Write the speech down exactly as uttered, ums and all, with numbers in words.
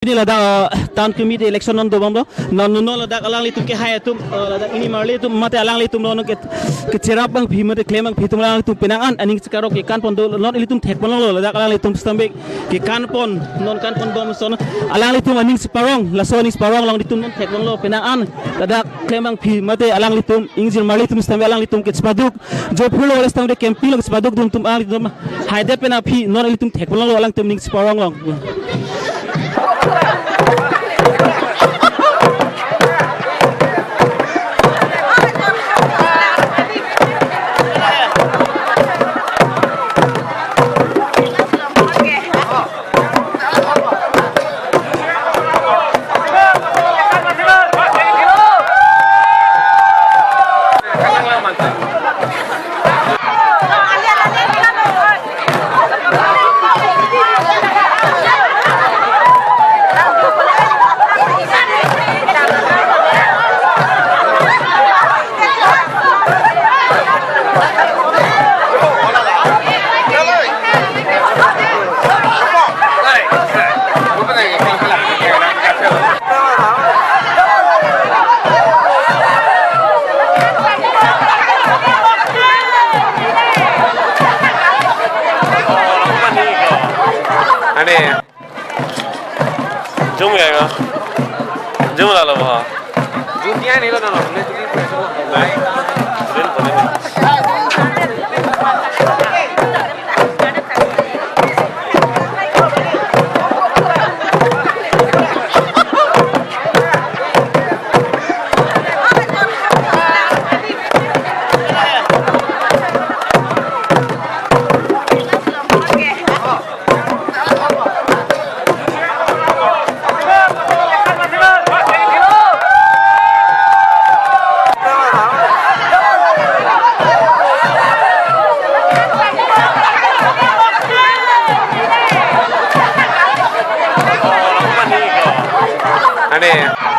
Pini ladak, uh, town committee election non dobomlo. Non non ladak alanglitum kehai atum, uh, ladak ini marli atum mate alanglitum non ke, kecherap abangpi mate klem abangpi atum alanglitum penang an aning chekarong kekan pon do, non ilitum thekponlonglo ladak alanglitum sitame kekan pon, non kan pon bom son. Alanglitum aning cheparong, laso aning cheparong along ilitum non thekponlo penang an ladak klem abangpi mate alanglitum ingjir marli atum sitame alanglitum kechepaduk. Jophulo le sitame campaign lo kechepaduk dun atum alanglitum haidet pen aphi non ilitum thekponlonglo alangtum aning cheparong along. Ane. Jum ya ko. Jum la lo ba. Jum dia ni lo na lo. Ane.